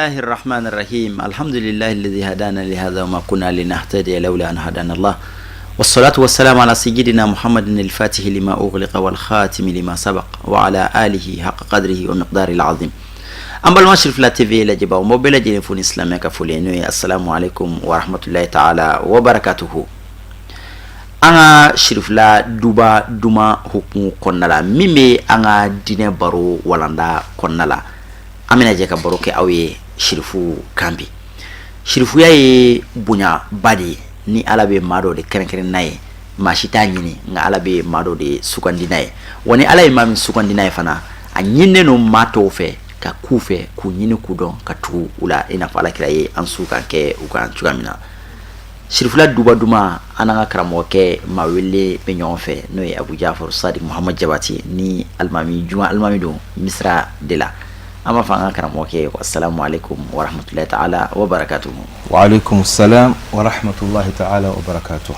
الله الرحمن الرحيم الحمد لله الذي هدانا لهذا وما كنا لنهتدي لولا أن هدانا الله والصلاة والسلام على سيدنا محمد الفاتح لما أغلق والخاتم لما سبق وعلى آله حق قدره ومقداره العظيم. An balima Sirifila TV lajɛbaaw, n b'aw bɛɛ lajɛlen fo ni silamɛya ka foli ye, n'o ye assalamu alaikum wa rahmatullahi ta'ala wa barakatuhu. An ka Sirifila duba duma hukumu kɔnɔna la, min bɛ an ka diinɛ baro walanda kɔnɔna la, an bɛna jɛ ka baro kɛ aw ye sirifu kan bi. Sirifuya ye bonyaba de ye ni Ala bɛ maa dɔ de kɛrɛnkɛrɛn n'a ye. Maa si t'a ɲini, nka Ala bɛ maa dɔ de sugandi n'a ye. Wa ni Ala ye maa min sugandi n'a ye fana, a ɲininen don maa tɔw fɛ ka k'u fɛ, k'u ɲini, k'u dɔn, ka tugu u la, i n'a fɔ Ala kira ye an su ka kɛ u kan cogoya min na. Sirifila duba duma, an n'an ka karamɔgɔkɛ maa wele bɛ ɲɔgɔn fɛ, n'o ye Abu Jafar Sadi Muhamad Jabati ni alimami juma alimami don Misira de la. An b'a fɔ an ka karamɔgɔkɛ ye ko assalamu alaikum wa rahmatullahi ta'ala wa barakatuhu. Wa alaikum salam wa rahmatullahi ta'ala wa barakatuh.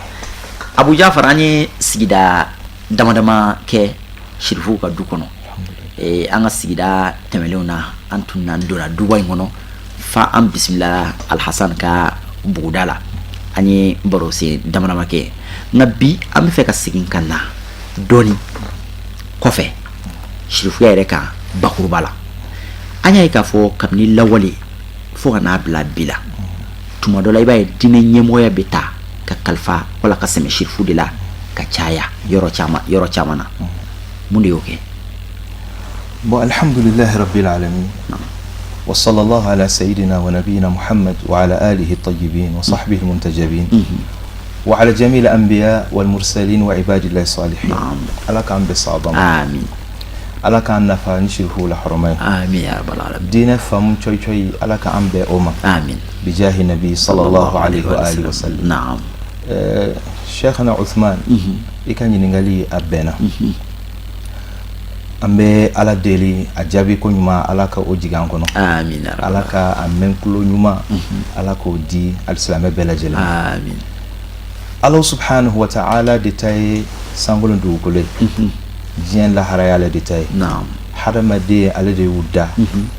Abu Jafar, an ye sigida dama dama kɛ sirifuw ka du kɔnɔ. An ka sigida tɛmɛnlenw na, an tun na donna duba in kɔnɔ fa an bisimila Alhasan ka buguda la. An ye barosen dama dama kɛ, nka bi an bɛ fɛ ka segin ka na dɔɔni kɔfɛ sirifuya yɛrɛ kan bakuruba la. An y'a ye k'a fɔ kabini lawale fo ka n'a bila bi la, tuma dɔ la i b'a ye diinɛ ɲɛmɔgɔya bɛ ta ka kalifa wala ka sɛmɛ sirifu de la ka caya yɔrɔ caman, yɔrɔ caman na. Mun de y'o kɛ? Bon, alhamdulillahi rabbil alamin. Wa sallallahu ala sayyidina wa nabiyina Muhammad wa ala alihi tayyibin wa sahbihi muntajabin. Wa ala jamil anbiya wal mursalin wa ibadillahi salihin. Ala k'an bɛɛ saba ma. Amin. Ala k'an nafa ni sirifu la hɔrɔma ye. Amin ya rabbal alamin. Diinɛ faamu coyi coyi, Ala k'an bɛn o ma. Amin. Bijahi nabi sallallahu alayhi wa alihi wa sallam. Cheikhna Uthman, i ka ɲininkali a bɛnna. An bɛ Ala deli, a jaabi ko ɲuman, Ala ka o jigin an kɔnɔ. Amin ya rabbal. Ala ka a mɛn kulo ɲuman, Ala k'o di alisilamɛ bɛɛ lajɛlen ma. Amin. Ala subhanahu wa ta'ala de ta ye sankolo dugukolo ye, diɲɛ laharaya ale de ta ye. Hadamaden, ale de y'u da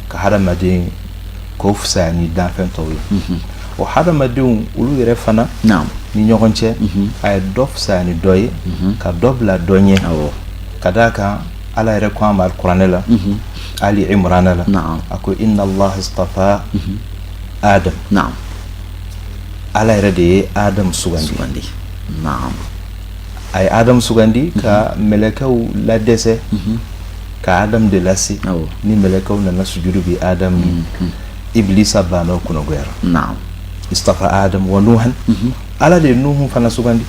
ka hadamaden k'o fisaya ni danfɛn tɔw ye. O hadamadenw olu yɛrɛ fana ni ɲɔgɔn cɛ, a ye dɔ fisaya ni dɔ ye ka dɔ bila dɔ ɲɛ. Ka d'a kan, Ala yɛrɛ ko an ma kuranɛ la, Ali Imrana la, a ko inna Allah istafa Adam. Ala yɛrɛ de ye Adam sugandi. Sugandi, naam. A ye Adam sugandi ka mɛlɛkɛw ladɛsɛ ka Adam de lase. Ni mɛlɛkɛw nana sujudu bi Adam ye, Iblisa banna o kunnagoyara. Istafa Adam wa Nuhan. Ala de ye Nuhu fana sugandi.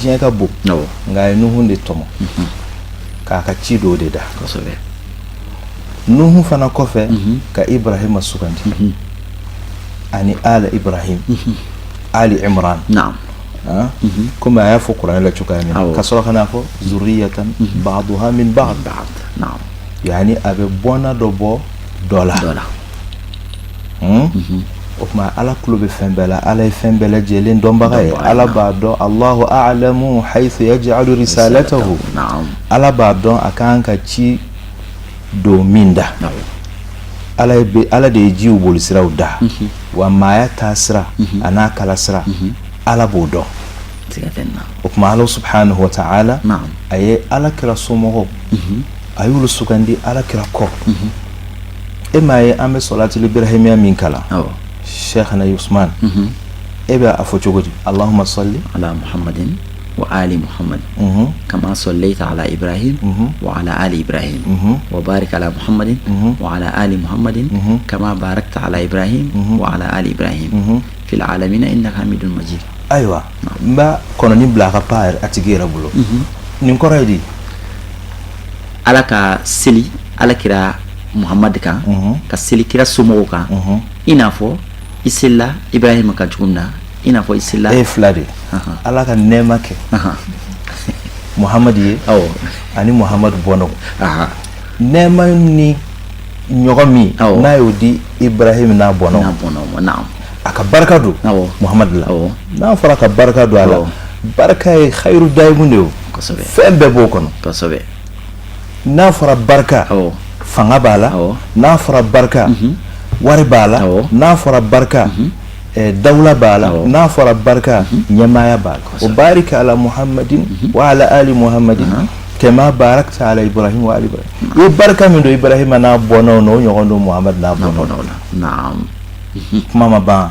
Diɲɛ ka bon, nka a ye Nuhu de tɔmɔ k'a ka ci dɔw de da. Nuhu fana kɔfɛ, ka Ibrahima sugandi ani ala Ibrahim, Ali Imran. Komi a y'a fɔ kuranɛ la cogoya min na, ka sɔrɔ ka n'a fɔ zurriyatan ba'duha min ba'd. Ba'd, naam. Yani a bɛ bɔnna dɔ bɔ dɔ la. Dɔ la. O tuma Ala tulo bɛ fɛn bɛɛ la, Ala ye fɛn bɛɛ lajɛlen dɔnbaga ye. Dɔnbaga ye. Ala b'a dɔn, Allahu a'lamu haythu yaj'alu risalatahu. Ala b'a dɔn a kan ka ci don min da. Ala ye Ala de ye jiw bolisiraw da, wa maaya taasira a n'a kalasira, Ala b'o dɔn. Siga tɛ nin na. O tuma Ala subhanahu wa ta'ala, a ye Ala kira somɔgɔw, a y'olu sugandi Ala kira kɔ. E m'a ye, an bɛ sɔlatili ibrahimiya min kalan, Cheikhna Usman, e bɛ a fɔ cogo di? Allahumma salli ala Muhammadin wa ali Muhammad kama sallaita ala Ibrahim wa ala ali Ibrahim wa barik ala Muhammadin wa ala ali Muhammadin kama barakta ala Ibrahim wa ala ali Ibrahim fil alamina innaka hamidun majid. Ayiwa, n b'a kɔnɔni bila a ka pan a tigi yɛrɛ bolo. Nin kɔrɔ ye di? Ala ka seli Ala kira Muhammad kan, ka seli kira somɔgɔw kan, i n'a fɔ i selila Ibrahim kan cogo min na, i n'a fɔ i selila E ye fila de ye. Ala ka nɛɛma kɛ Muhamadu ye ani Muhamadu bɔnnaw. Nɛɛma ni ɲɔgɔn min n'a y'o di Ibrahim n'a bɔnnaw, n'a bɔnnaw ma, naam. A ka barika don Muhamadu la. N'a fɔra ka barika don a la, barika ye khayru dayimu de ye o. Fɛn bɛɛ b'o kɔnɔ. N'a fɔra barika, fanga b'a la. N'a fɔra barika, Wari b'a la. N'a fɔra barika, dawula b'a la. N'a fɔra barika, ɲɛmaaya b'a la. Wa barik ala Muhammadin wa ala ali Muhammadin kama barakta ala Ibrahim wa ali Ibrahim. I ye barika min don Ibrahima n'a bɔnnaw na, o ɲɔgɔn don Muhammad n'a bɔnnaw na. Kuma ma ban.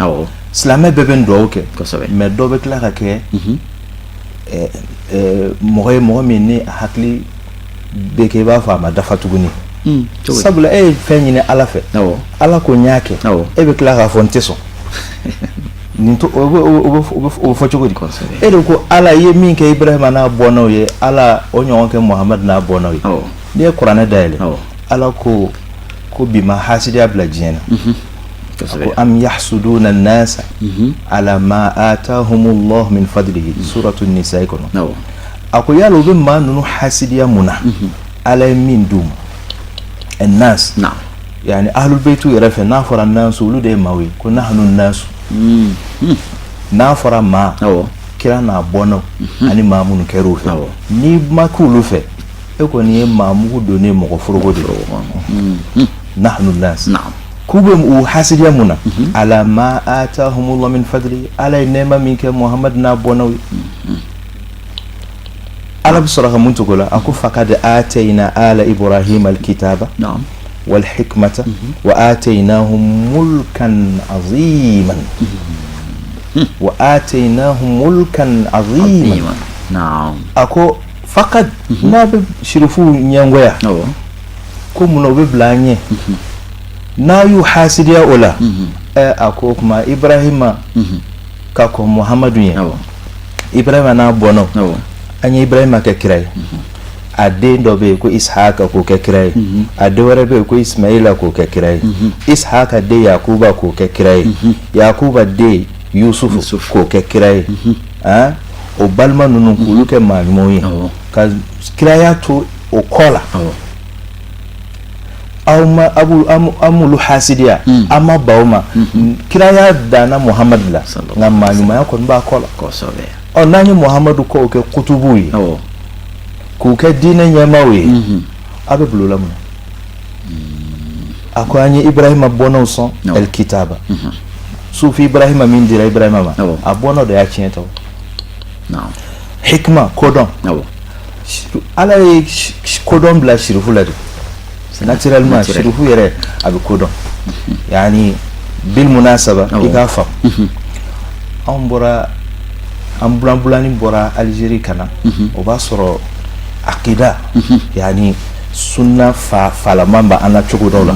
Silamɛ bɛɛ bɛ nin dugawu kɛ, mais dɔ bɛ tila ka kɛ mɔgɔ ye, mɔgɔ min ni a hakili bɛ kɛ i b'a fɔ a ma dafa tuguni. Sabula e ye fɛn ɲini Ala fɛ, Ala ko n y'a kɛ, e bɛ tila k'a fɔ n tɛ sɔn. Nin to o bɛ fɔ cogo di? E de ko Ala, i ye min kɛ Ibrahima n'a bɔnnaw ye, Ala o ɲɔgɔn kɛ Muhamad n'a bɔnnaw ye. N'i ye kuranɛ dayɛlɛ, Ala ko ko bi ma hasidiya bila diɲɛ na. Ko am yahsuduna nasa ala ma atahumullahu min fadlihi, suratu nisa kɔnɔ. A ko yala u bɛ maa ninnu hasidiya mun na, Ala ye min d'u ma? Nas, yani ahlul baytu yɛrɛ fɛ, n'a fɔra nasu, olu de ye maaw ye, ko nahnu nasu. N'a fɔra maa, kira n'a bɔnnaw ani maa minnu kɛr'u fɛ, n'i ma k'olu fɛ, e kɔni ye maa mugu donnen mɔgɔ foroko de ye. Nahnu nas. K'u bɛ u hasidiya mun na? Ala ma atahumullahu min fadli, Ala ye nɛɛma min kɛ Muhammad n'a bɔnnaw ye. Ala bɛ sɔrɔ ka mun cogo la? A ko fakad atayna ala Ibrahim alkitaba wal hikmata wa ataynahum mulkan aziman, wa ataynahum mulkan aziman. A ko fakad, n'a bɛ sirifu ɲɛngoya ko mun na u bɛ bila an ɲɛ, n'a y'u hasidiya o la, a ko o tuma Ibrahima ka kɔn Muhamadu ɲɛ, Ibrahima n'a bɔnnaw, an ye Ibrahima kɛ kira ye, a den dɔ bɛ yen ko Ishaka k'o kɛ kira ye, a den wɛrɛ bɛ yen ko Ismaila k'o kɛ kira ye, Ishaka den Yakuba k'o kɛ kira ye, Yakuba den Yusufu k'o kɛ kira ye, o balima ninnu k'olu kɛ maa ɲumanw ye ka kiraya to o kɔ la. Aw ma an m'olu hasidiya, an ma ban o ma. Kiraya danna Muhamadu la, nka maa ɲumanya kɔni b'a kɔ la. Ɔ, n'an ye Muhamadu kɔw kɛ kutubuw ye, k'u kɛ diinɛ ɲɛmaaw ye, aw bɛ bila o la mun na? A ko an ye Ibrahima bɔnnaw sɔn alikitaba, sufi Ibrahima min dira Ibrahima ma, a bɔnnaw de y'a tiɲɛ ta. Hikma, kodɔn, Ala ye kodɔn bila sirifu la de. Naturellement, sirifu yɛrɛ a bɛ kodɔn, yani bil munasaba, i k'a faamu. Anw bɔra, an bulanbulani bɔra Algérie ka na, o b'a sɔrɔ akida, yani sunna fa falaman b'an na cogo dɔw la.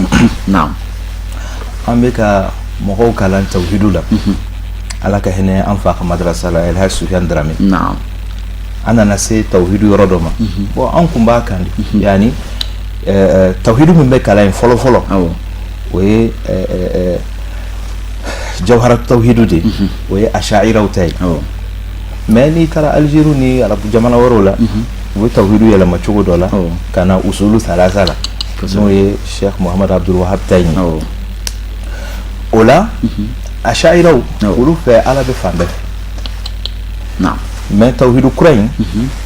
An bɛ ka mɔgɔw kalan tawhidu la, Ala ka hinɛ an fa ka madrasa la, El Hadj Soufiane Dramé. An nana se tawhidu yɔrɔ dɔ ma. Bon, an kun b'a kan de, yani tawhidu min bɛ kalan yen fɔlɔ fɔlɔ, o ye jawhara tawhidu de, o ye ashairaw ta ye. Mais n'i taara Algérie ni arabu jamana wɛrɛw la, u bɛ tawhidu yɛlɛma cogo dɔ la ka na usulu salasa la, n'o ye Cheikh Muhammad Abdul Wahab ta ye. O la ashairaw, olu fɛ Ala bɛ fan bɛɛ fɛ. Mais tawhidu kura in,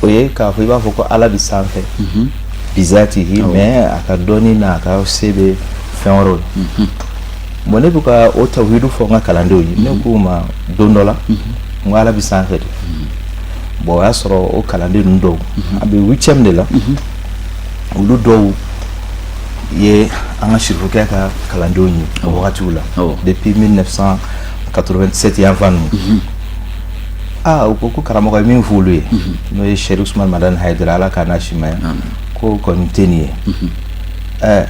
o ye k'a fɔ i b'a fɔ ko Ala bɛ sanfɛ bizatihi, mais a ka dɔnni n'a ka se bɛ fɛn wɛrɛw ye. Bon, ne bɛ ka o tawhidu fɔ n ka kalandenw ye, ne k'u ma don dɔ la, n ko Ala bɛ sanfɛ de. Bon, o y'a sɔrɔ o kalanden ninnu dɔw a bɛ huitième de la, olu dɔw ye an ka sirifukɛ ka kalandenw ye o wagatiw la, depuis 1987 yan fan ninnu. Aa, u ko ko karamɔgɔ ye min fɔ olu ye, n'o ye Sɛri Usumani Madani Hayidara, Ala k'a n'a si maya, ko kɔni tɛ nin ye. Ɛɛ,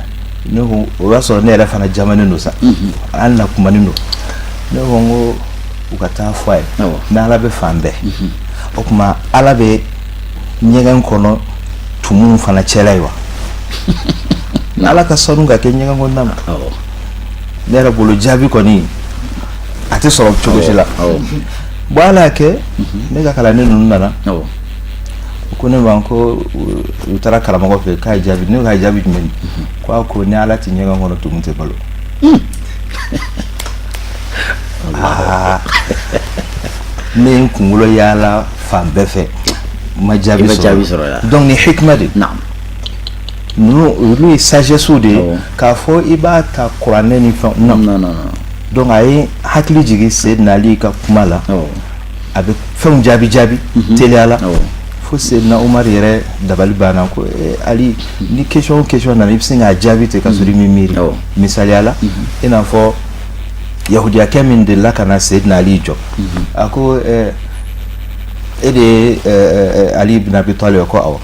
ne ko o y'a sɔrɔ ne yɛrɛ fana jamanen don sa, an na kumanin don. Ne ko n ko u ka taa fɔ a ye, n'Ala bɛ fan bɛɛ, o tuma Ala bɛ ɲɛgɛn kɔnɔ tumuw fana cɛla ye wa? Ala ka sanu ka kɛ ɲɛgɛn kɔnɔna ma, ne yɛrɛ bolo jaabi kɔni a tɛ sɔrɔ cogo si la. Bon, Ala y'a kɛ, ne ka kalanden ninnu nana ko ne ma ko u taara karamɔgɔ fɛ k'a ye jaabi. Ne ko k'a ye jaabi jumɛn? Ko a ko ni Ala tɛ ɲɛgɛn kɔnɔ, tumu tɛ balo. Aa, ne ye n kunkolo yaala fan bɛɛ fɛ, n ma jaabi sɔrɔ. Donc ni hikma de. Ninnu, olu ye sagesse de ye k'a fɔ i b'a ta kuranɛ ni fɛn, non. Non, non, non. Donc a ye hakili jigin Seydina Ali ka kuma la. A bɛ fɛnw jaabi jaabi teliya la fo Seydina Umar yɛrɛ dabali banna ko Ali, ni question o question nana, i bɛ se k'a jaabi ten ka sɔrɔ i m'i miiri. Misaliya la, i n'a fɔ yahudiyakɛ min delila ka na Seydina Ali jɔ, a ko e de ye Ali ibn Abi Talib? Ko awɔ.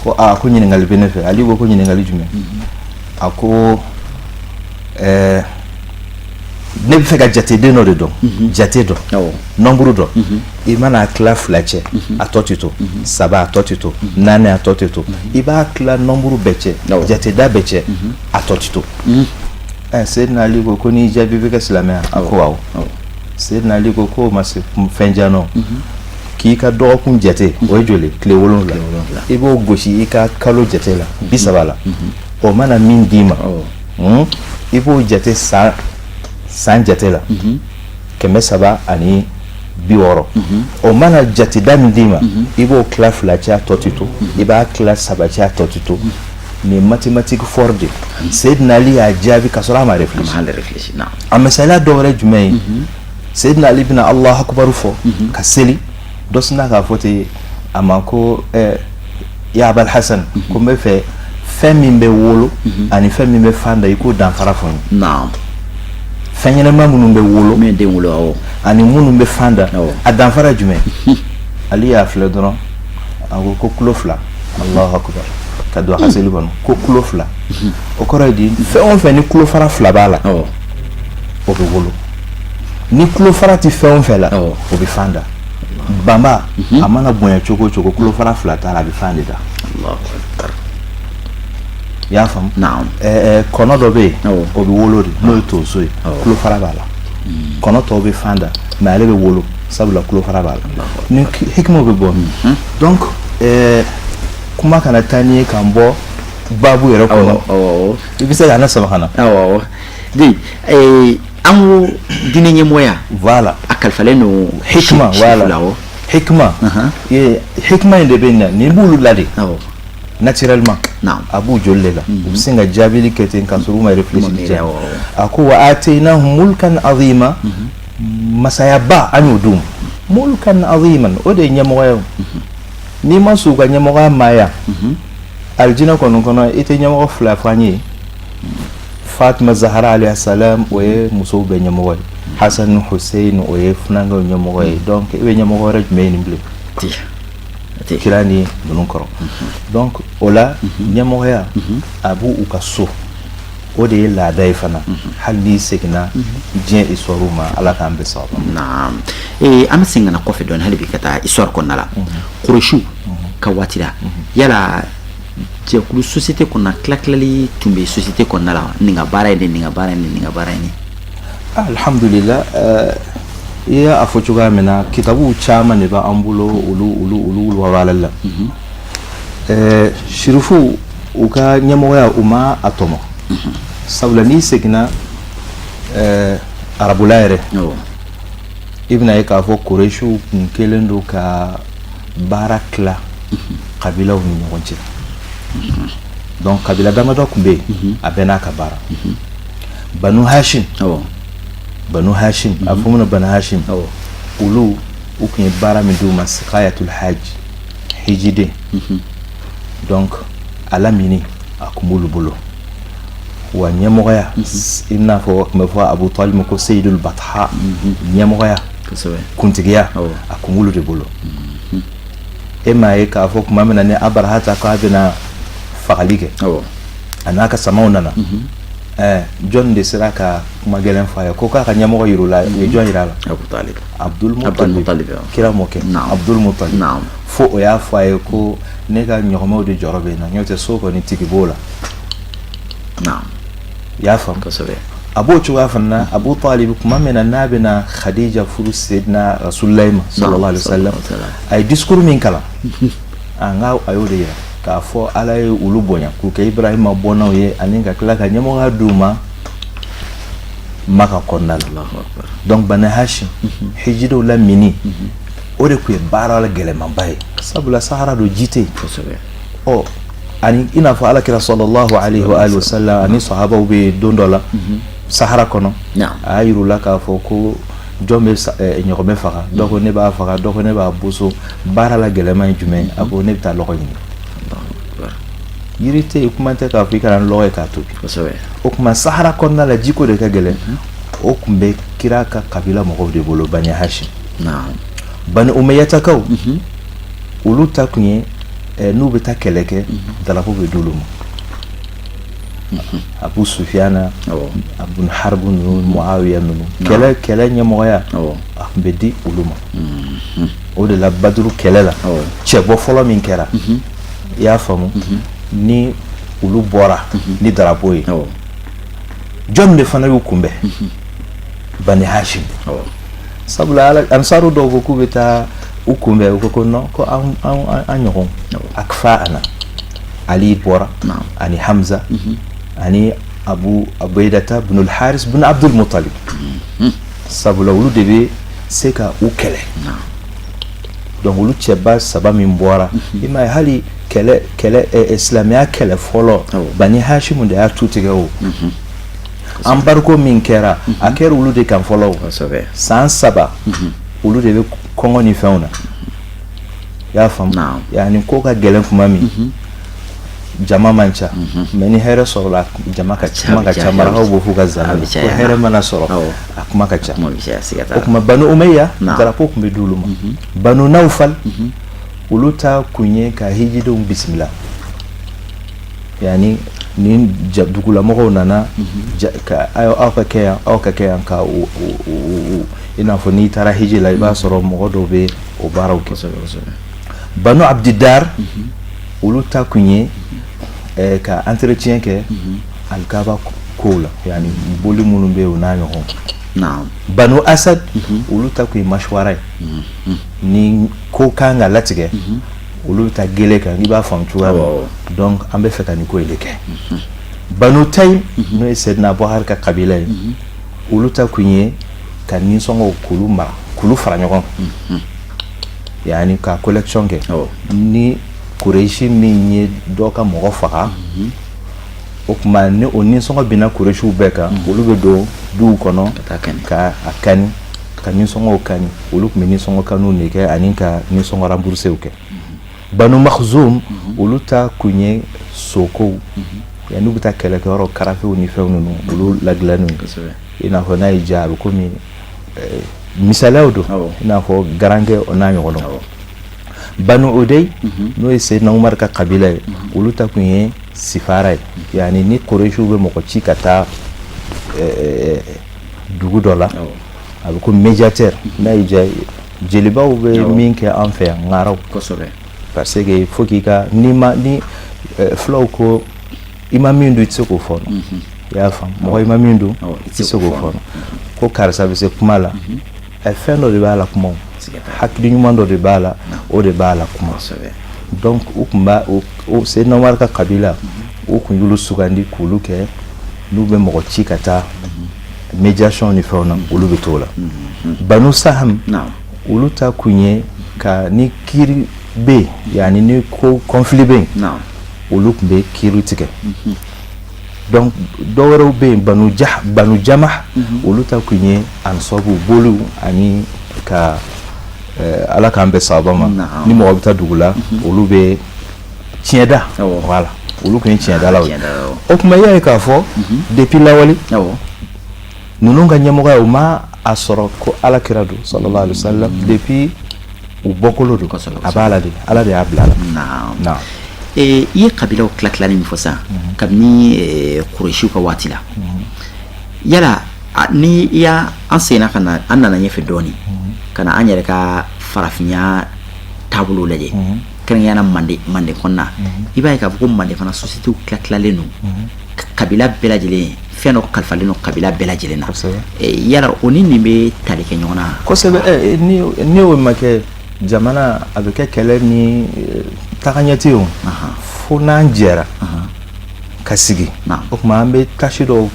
Ko aa, ko ɲininkali bɛ ne fɛ. Ali ko ɲininkali jumɛn? A ko ne bɛ fɛ ka jateden dɔ de dɔn, jate dɔ, nombre dɔ. I mana tila fila cɛ, a tɔ tɛ to saba, a tɔ tɛ to naani, a tɔ tɛ to. I b'a tila nombre bɛɛ cɛ, jateda bɛɛ cɛ, a tɔ tɛ to. Seydina Ali ko n'i jaabi, bɛ kɛ silamɛ? A ko awɔ. Seydina Ali ko k'o ma se fɛn jan nɔ, k'i ka dɔgɔkun jate, o ye joli? Tile 7. I b'o gosi i ka kalo jate la, 30 la, o mana min d'i ma, i b'o jate san san jate la, 360. O mana jateda min d'i ma, i b'o tila fila cɛ, a tɔ tɛ to. I b'a tila saba cɛ, a tɔ tɛ to. Nin ye mathématique fort de. Seydina Ali y'a jaabi ka sɔrɔ a ma réfléchi. A misaliya dɔ wɛrɛ jumɛn ye? Seydina Ali bɛna Alahu akubaru fɔ ka seli, dɔ sinna k'a fɔ ten a ma ko ya Abal Hasan, ko n bɛ fɛ fɛn min bɛ wolo ani fɛn min bɛ fan da, i k'o danfara fɔ n ye. Fɛn ɲɛnɛma minnu bɛ wolo min den wolo, awɔ, ani minnu bɛ fan da, a danfara jumɛn? Ali y'a filɛ dɔrɔn, a ko ko kulo fila. Alahu akubar, ka don a ka seli kɔnɔ ko kulo fila. O kɔrɔ ye di? Fɛn o fɛn ni kulo fara fila b'a la, o bɛ wolo. Ni kulo fara tɛ fɛn o fɛn la, o bɛ fan da. Banba, a mana bonya cogo o cogo, kulo fara fila t'a la, a bɛ fan de da. I y'a faamu? Kɔnɔ dɔ bɛ yen, o bɛ wolo de, n'o ye tonso ye, kulo fara b'a la. Kɔnɔ tɔw bɛ fan da, mais ale bɛ wolo sabula kulo fara b'a la. Ni hikimaw bɛ bɔ. Donc kuma kana taa ni ye k'an bɔ baabu yɛrɛ kɔnɔ, i bɛ se ka ne sama ka na. Awɔ, an ko diinɛ ɲɛmɔgɔya. Voilà. A kalifalen don. Hikima, voilà, hikima ye, hikima in de bɛ na nin b'olu la de naturellement, a b'u joli de la, u bɛ sin ka jaabili kɛ ten ka sɔrɔ u ma réfléchir. A ko wa atainahum mulkan azima, masayaba an y'o d'u ma. Mulkan aziman, o de ye ɲɛmɔgɔya ye. N'i ma sɔn u ka ɲɛmɔgɔya maaya, alijinɛ kɔni kɔnɔ, i tɛ ɲɛmɔgɔ fila fɔ an ye. Fatima Zahara alayhi salam, o ye musow bɛɛ ɲɛmɔgɔ ye. Hasan Hussein, o ye funankɛw ɲɛmɔgɔ ye. Donc i bɛ ɲɛmɔgɔ wɛrɛ jumɛn ɲini bilen kira ni ninnu kɔrɔ? Donc o la, ɲɛmɔgɔya a b'u u ka so, o de ye laada ye fana, hali n'i seginna diɲɛ histoire ma. Ala k'an bɛɛ sababu. Naam, an bɛ segin ka na kɔfɛ dɔɔni hali bi ka taa histoire kɔnɔna la, Kuresiw ka waati la. Yala jɛkulu société kɔnɔna, tila-tilali tun bɛ société kɔnɔna la, nin ka baara ye nin, nin ka baara ye nin, nin ka baara ye nin? Alhamdulillah, i y'a fɔ cogoya min na, kitabuw caman de b'an bolo, olu walawalali la. Sirifuw, u ka ɲɛmɔgɔya, u ma a tɔmɔ, sabula n'i seginna arabula yɛrɛ, i bɛna ye k'a fɔ Kuresiw kun kɛlen don ka baara tila kabilaw ni ɲɔgɔn cɛ. Donc kabila damadɔ tun bɛ yen, a bɛɛ n'a ka baara. Banu Hashim, Banu Hashim, a fɔ minnu Banu Hashim, olu u tun ye baara min d'u ma, sikayatul hajj, hijiden, donc a lamini a tun b'olu bolo. Wa ɲɛmɔgɔya, i n'a fɔ tun bɛ fɔ Abu Talib ko Seyidul Batha, ɲɛmɔgɔya, kuntigiya, a tun b'olu de bolo. E m'a ye k'a fɔ tuma min na ni Abarahata k'a bɛna fagali kɛ, a n'a ka samaw nana, jɔn de sera ka kuma gɛlɛn fɔ a ye ko k'a ka ɲɛmɔgɔ yir'u la? U ye jɔn yira a la? Abdul Mutalib, kira mɔkɛ Abdul Mutalib. Fo o y'a fɔ a ye ko ne ka ɲɔgɔnmaw de jɔrɔ bɛ n na, n'o tɛ so kɔni tigi b'o la. I y'a faamu? A b'o cogoya fana na. Abu Talib, tuma min na n'a bɛna Khadija furu Seydina Rasulullahi ma sallallahu alaihi wasallam, a ye discours min kalan, a nka a y'o de yira k'a fɔ Ala ye olu bonya k'u kɛ Ibrahima bɔnnaw ye, ani ka tila ka ɲɛmɔgɔya d'u ma Maka kɔnɔna la. Donc Bani Hashim, hijidenw lamini, o de tun ye baara la gɛlɛmanba ye, sabula Sahara don, ji tɛ yen. Ɔ Ani i n'a fɔ Ala kira sallallahu alayhi wa alihi wa sallam ani sahabaw bɛ don dɔ la sahara kɔnɔ, a y'a yir'u la k'a fɔ ko jɔn bɛ ɲɔgɔmɛ faga? Dɔ ko ne b'a faga, dɔ ko ne b'a boso. Baara la gɛlɛman ye jumɛn ye? A ko ne bɛ taa lɔgɔ ɲini. Yiri tɛ yen, kuma tɛ k'a fɔ i kana lɔgɔ ye k'a tobi. O tuma sahara kɔnɔna la, jiko de ka gɛlɛn. O tun bɛ kira ka kabila mɔgɔw de bolo, Bani Hashim. Bani Umayyatakaw, olu ta tun ye n'u bɛ taa kɛlɛ kɛ, darapo bɛ d'olu ma. Abu Sufiyana, Abu Harbu ninnu, Muawiya ninnu, kɛlɛ ɲɛmɔgɔya a tun bɛ di olu ma. O de la Baduru kɛlɛ la, cɛbɔ fɔlɔ min kɛra, i y'a faamu, ni olu bɔra ni darapo ye, jɔn de fana y'u kunbɛn? Bani Hashim. Sabula ansaru dɔw ko k'u bɛ taa u kunbɛn, u ko ko non, ko an ɲɔgɔn akfa ana. Ali bɔra ani Hamza ani Abu Ubaidata bin al-Haris bin Abdul Muttalib, sabula olu de bɛ se ka u kɛlɛ. Donc olu cɛba saba min bɔra, i m'a ye, hali kɛlɛ kɛlɛ silamɛya kɛlɛ fɔlɔ, Bani Hashim de y'a tu tigɛ. O embargo min kɛra, a kɛra olu de kan fɔlɔ. San 3 olu de bɛ kɔngɔ ni fɛnw na, i y'a faamu. Yani ko ka gɛlɛn tuma min, jama man ca, mais ni hɛrɛ sɔrɔla, jama ka kuma ka ca. Marakaw b'o f'u ka zana ko hɛrɛ mana sɔrɔ, a kuma ka ca. O tuma Banu Umayya, darapo tun bɛ d'olu ma. Banu Nawfal, olu ta kun ye ka hijidenw bisimila, yani ni dugulamɔgɔw nana, ka aw ka kɛ yan, aw ka kɛ yan, ka i n'a fɔ n'i taara hiji la, i b'a sɔrɔ mɔgɔ dɔw bɛ o baaraw kɛ. Banu Abdidar, olu ta kun ye ka entretien kɛ alikaba kow la, yani boli minnu bɛ yen, o n'a ɲɔgɔn. Banu Asad, olu ta kun ye masuwara ye, ni ko kan ka latigɛ, olu bɛ taa gele kan, i b'a faamu cogoya min. Donc an bɛ fɛ ka nin ko in de kɛ. Banu Tayim, n'o ye Seydina Abubakar ka kabila ye, olu ta kun ye ka nisɔngɔw k'olu mara, k'olu fara ɲɔgɔn kan, yani ka collection kɛ. Ni Kureshi min ye dɔ ka mɔgɔ faga, o tuma ni o nisɔngɔ binna Kureshiw bɛɛ kan, olu bɛ don duw kɔnɔ ka a kani, ka nisɔngɔw kani. Olu tun bɛ nisɔngɔ kaniw de kɛ ani ka nisɔngɔ rembourséw kɛ. Banu Makhzoum, olu ta kun ye sokow, n'u bɛ taa kɛlɛkɛyɔrɔ, karafew ni fɛnw ninnu, olu ladilanniw. I n'a fɔ n'a y'i diya, a bɛ komi misaliyaw don, i n'a fɔ garankɛ, o n'a ɲɔgɔnnaw. Banu Udey, n'o ye Seydina Umar ka kabila ye, olu ta kun ye sifara ye, yani ni Kuresiw bɛ mɔgɔ ci ka taa dugu dɔ la, a bɛ ko médiateur. N'a y'i diya, jelibaw bɛ min kɛ an fɛ yan, ŋaraw, parce que faut k'i ka ni ma ni fulaw ko i ma min dun, i tɛ se k'o fɔ. I y'a faamu, mɔgɔ i ma min dun, i tɛ se k'o fɔ. Ko karisa bɛ se kuma la, fɛn dɔ de b'a la kuma, hakili ɲuman dɔ de b'a la, o de b'a la kuma. Donc u tun b'a o Seydina Umar ka kabila, u kun y'olu sugandi k'olu kɛ, n'u bɛ mɔgɔ ci ka taa médiation ni fɛnw na, olu bɛ t'o la. Banu Saham, olu ta kun ye ka ni kiiri bɛ yen, yani ni ko conflit bɛ yen, olu tun bɛ kiiri tigɛ. Donc dɔwɛrɛw bɛ yen, Banu Jamah, olu ta kun ye ansɔbu boliw ani ka Ala k'an bɛn sababa ma, ni mɔgɔ bɛ taa dugu la, olu bɛ tiɲɛda, voilà, olu tun ye tiɲɛdalaw ye. O tuma i y'a ye k'a fɔ depuis lawale, ninnu ka ɲɛmɔgɔya, u ma a sɔrɔ ko Ala kira don sallallahu alaihi wa sallam, depuis u bɔkolo don, a b'a la de, Ala de y'a bila a la. I ye kabilaw tila tilali min fɔ sisan, kabini Kuresiw ka waati la, yala ni i y'a an seginna ka na, an nana ɲɛfɛ dɔɔnin ka na an yɛrɛ ka farafinya taabolo lajɛ, kɛrɛnkɛrɛnnenya Manden kɔnɔna, i b'a ye k'a fɔ ko Manden fana société tila tilalen don, kabila bɛɛ lajɛlen fɛn dɔ kalifalen don kabila bɛɛ lajɛlen na. Yala o ni nin bɛ tali kɛ ɲɔgɔn na? Kosɛbɛ. Ni o ma kɛ, jamana a bɛ kɛ kɛlɛ ni tagaɲɛ tɛ yen, fo n'an jɛra ka sigi. O tuma an bɛ tâche dɔw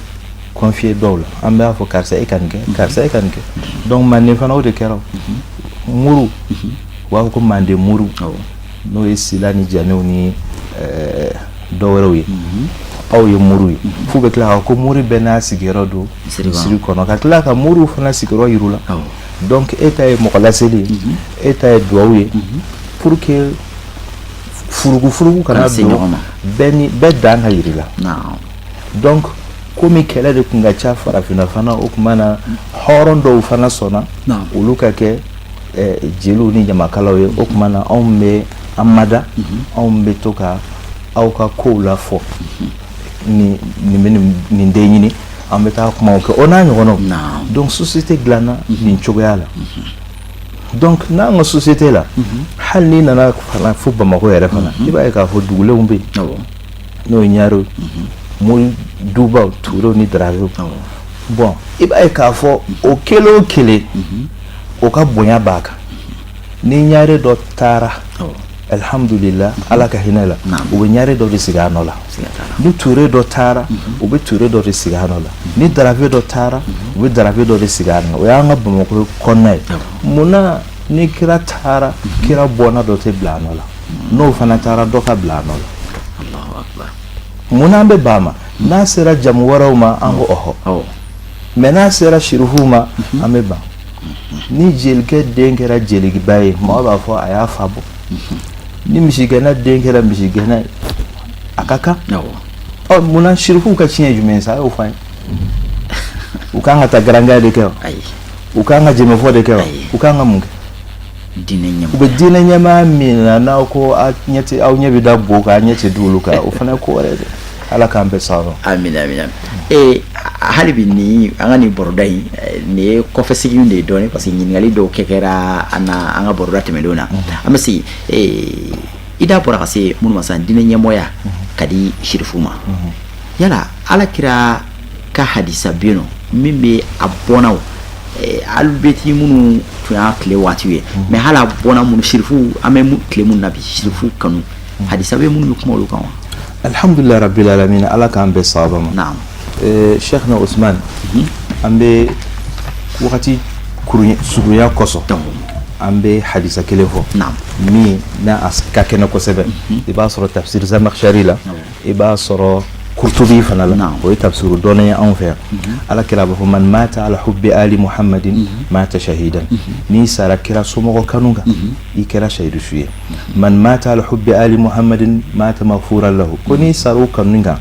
confier dɔw la, an b'a fɔ karisa e ka nin kɛ, karisa e ka nin kɛ. Donc Manden fana o de kɛra. Muru, u b'a fɔ ko Manden muru, n'o ye Sila ni Janɛw ni dɔ wɛrɛw ye, aw ye moriw ye. F'u bɛ tila ka ko mori bɛɛ n'a sigiyɔrɔ don misiri kɔnɔ, ka tila ka moriw fana sigiyɔrɔ yir'u la. Donc e ta ye mɔgɔ laseli ye, e ta ye duwawu ye, pour que furugufurugu kana don bɛɛ ni bɛɛ dan ka yir'i la. Donc komi kɛlɛ de tun ka ca farafinna fana, o tuma na hɔrɔn dɔw fana sɔnna olu ka kɛ jeliw ni ɲamakalaw ye. O tuma na anw bɛ an mada, anw bɛ to ka aw ka kow la fɔ, nin nin bɛ nin den ɲini, an bɛ taa kumaw kɛ, o n'a ɲɔgɔnnaw. Donc société dilanna nin cogoya la. Donc n'an ka société la, hali n'i nana fana fo Bamakɔ yɛrɛ fana, i b'a ye k'a fɔ dugulenw bɛ yen, n'o ye ɲarew, mori dubaw, turew ni daravew. Bon, i b'a ye k'a fɔ o kelen o kelen, o ka bonya b'a kan. Ni ɲare dɔ taara, alhamdulillah, Ala ka hinɛ la, u bɛ ɲare dɔ de sigi a nɔ la. Ni ture dɔ taara, u bɛ ture dɔ de sigi a nɔ la. Ni darave dɔ taara, u bɛ darave dɔ de sigi a nɔ la. O y'an ka Bamakɔ kɔnɔna ye. Munna ni kira taara, kira bɔnna dɔ tɛ bila a nɔ la? N'o fana taara, dɔ ka bila a nɔ la. Munna an bɛ ban ma? N'a sera jamu wɛrɛw ma, an ko ɔhɔ, mais n'a sera sirifuw ma, an bɛ ban. Ni jelikɛ den kɛra jeliba ye, mɔgɔ b'a fɔ a y'a fa bɔ. Ni misigɛnna den kɛra misigɛnna ye, a ka kan. Ɔ, munna sirifuw ka tiɲɛ jumɛn ye sa? A y'o fɔ an ye. U kan ka taa garankaya de kɛ wa? U kan ka jɛmɛfɔ de kɛ wa? U kan ka mun kɛ? U bɛ diinɛ ɲɛmaa min na, n'aw ko aw ɲɛ tɛ, aw ɲɛ bɛ da bo kan, aw ɲɛ tɛ d'olu kan, o fana ye ko wɛrɛ ye dɛ. Ala k'an bɛɛ sɔrɔ. Amina, amina. Ee, hali bi ni an ka nin baroda in, nin ye kɔfɛ sigi de ye dɔɔnin, parce que ɲininkali dɔw kɛ kɛra an na an ka baroda tɛmɛnlenw na. An bɛ segin, i da bɔra ka se minnu ma sisan, diinɛ ɲɛmɔgɔya ka di sirifu ma. Yala Ala kira ka hadisa bɛ yen nɔ min bɛ a bɔnnaw alibeti minnu tun y'a tile waati ye, mais hali a bɔnna minnu sirifu, an bɛ tile minnu na bi, sirifu kanu, hadisa bɛ minnu bɛ kuma olu kan wa? Alhamdulillah rabbil alamin, Ala k'an bɛɛ sababa ma. Cheikhna Ousmane, an bɛ wagati surunya kosɔn, an bɛ hadisa kelen fɔ min n'a ka kɛnɛ kosɛbɛ. I b'a sɔrɔ tafsir Zamakhshari la, i b'a sɔrɔ Kurtubi fana la, o ye tafsiru dɔnnen ye anw fɛ yan. Ala kira b'a fɔ: man mata ala hubbi ali Muhammadin mata shahidan. N'i sara kira somɔgɔ kanu kan, i kɛra shahidu ye. Man mata ala hubbi ali Muhammadin mata maghfuran lahu. Ko n'i sara o kanu kan,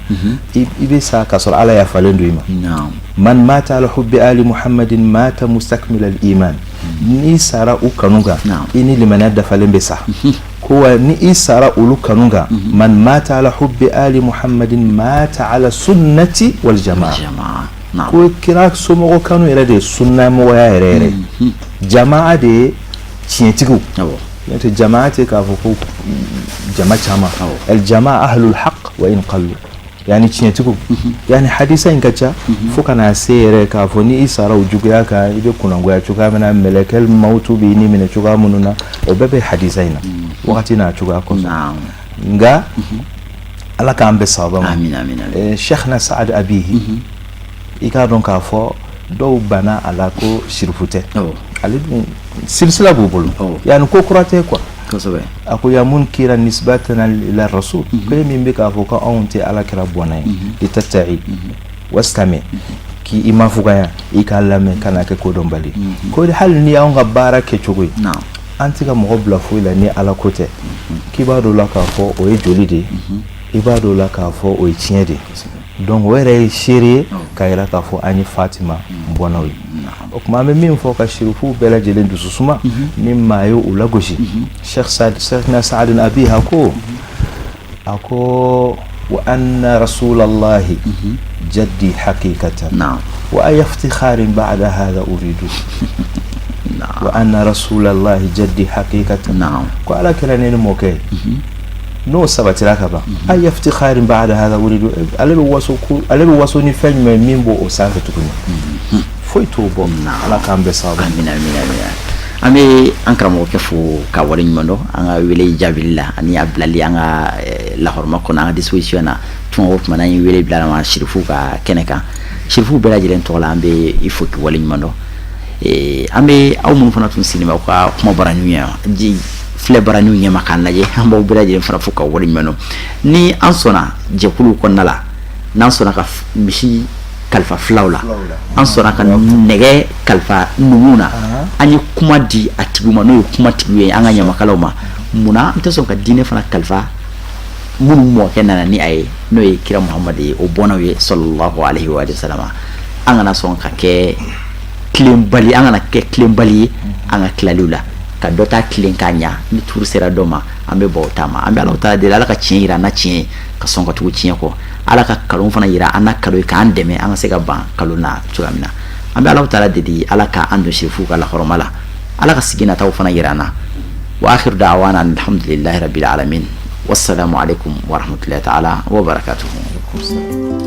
i bɛ sa k'a sɔrɔ Ala yafalen don i ma. Man mata ala hubbi ali Muhammadin mata mustakmil al iman. N'i sara u kanu kan, i ni limaniya dafalen bɛ sa. Ko wa ni i sara olu kanu kan, man mata ala hubbi ali Muhammadin mata ala sunnati wal jamaa. Ko kira somɔgɔ kanu yɛrɛ de ye sunnamɔgɔya yɛrɛ yɛrɛ, jamaa de ye tiɲɛtigiw. N'o tɛ, jamaa tɛ k'a fɔ ko jama caman. Al jamaa ahlul haqq wa in qallu, yani tiɲɛtigiw. Yani hadisa in ka ca fo ka na se yɛrɛ k'a fɔ ni i sara o juguya kan, i bɛ kunnangoya cogoya min na, mɛlɛkɛl mawutu b'i ni minɛ cogoya minnu na, o bɛɛ bɛ hadisa in na wagati n'a cogoya kosɔn. Nka Ala k'an bɛɛ sababa ma. Cheikhna Saad Abihi, i k'a dɔn k'a fɔ dɔw banna a la ko sirifu tɛ, ale dun silisila b'u bolo, yani ko kura tɛ quoi. A ko ya munkira nisbatana ila rasul, ko e min bɛ k'a fɔ ko anw tɛ Ala kira bɔnna ye, i tata'i wastami, k'i ma fugaya, i k'a lamɛn, kana kɛ kodɔnbali. Ko hali ni y'anw ka baara kɛcogo ye, an tɛ ka mɔgɔ bila foyi la ni Ala ko tɛ. K'i b'a dɔn la k'a fɔ o ye joli de ye, i b'a dɔn la k'a fɔ o ye tiɲɛ de ye. Donc o yɛrɛ ye seere ye k'a yira k'a fɔ an ye Fatima bɔnnaw ye. O tuma an bɛ min fɔ ka sirifuw bɛɛ lajɛlen dusu suma, ni maa ye u lagosi, Cheikhna Saad Abiha ko, a ko: wa anna rasulallahi jaddi haqiqatan wa ay iftikharin ba'da hadha uridu. Wa anna rasulallahi jaddi haqiqatan, ko Ala kɛra ne ni mɔkɛ ye, n'o sabatira ka ban, ay iftikharin ba'da hadha uridu. Ale bɛ waso, ko ale bɛ waso ni fɛn jumɛn min b'o sanfɛ tuguni? Foyi t'o bɔ. Ala k'an bɛɛ sababu. Amina, amina, amina. An bɛ an karamɔgɔkɛ fo ka wale ɲuman dɔn an ka wele jaabili la ani a bilali an ka lahɔrɔma kɔnɔ, an ka disposition na tuma o tuma n'an ye wele bila ma sirifu ka kɛnɛ kan. Sirifu bɛɛ lajɛlen tɔgɔ la, an bɛ i fo k'i wale ɲuman dɔn. An bɛ aw minnu fana tun sigilen bɛ aw ka kuma bara ɲuman ji filɛ baraniw ɲɛma k'an lajɛ, an b'aw bɛɛ lajɛlen fana fo ka waleɲuman dɔn. Ni an sɔnna jɛkuluw kɔnɔna la, n'an sɔnna ka misi kalifa filaw la, an sɔnna ka nɛgɛ kalifa numuw na, an ye kuma di a tigiw ma, n'o ye kuma tigiw ye, an ka ɲamakalaw ma, munna an tɛ sɔn ka diinɛ fana kalifa minnu mɔkɛ nana ni a ye, n'o ye kira Muhamadu ye, o bɔnnaw ye, sallallahu alaihi wa sallam? An kana sɔn ka kɛ tilenbali, an kana kɛ tilenbali ye an ka tilaliw la, ka dɔ ta tilen k'a ɲa. Ni turu sera dɔ ma, an bɛ bɔ o ta ma. An bɛ Ala ta deli, Ala ka tiɲɛ yira an na tiɲɛ ye, ka sɔn ka tugu tiɲɛ kɔ. Ala ka kalon fana yira an na kalon ye, k'an dɛmɛ an ka se ka ban kalon na cogoya min na. An bɛ Ala taala deli, Ala ka an don sirifuw ka lahɔrɔma la, Ala ka sigi nataw fana yira an na. Wa akhiru da'wana alhamdulillahi rabbil alamin, wassalamu alaikum wa rahmatullahi ta'ala wa barakatuhu.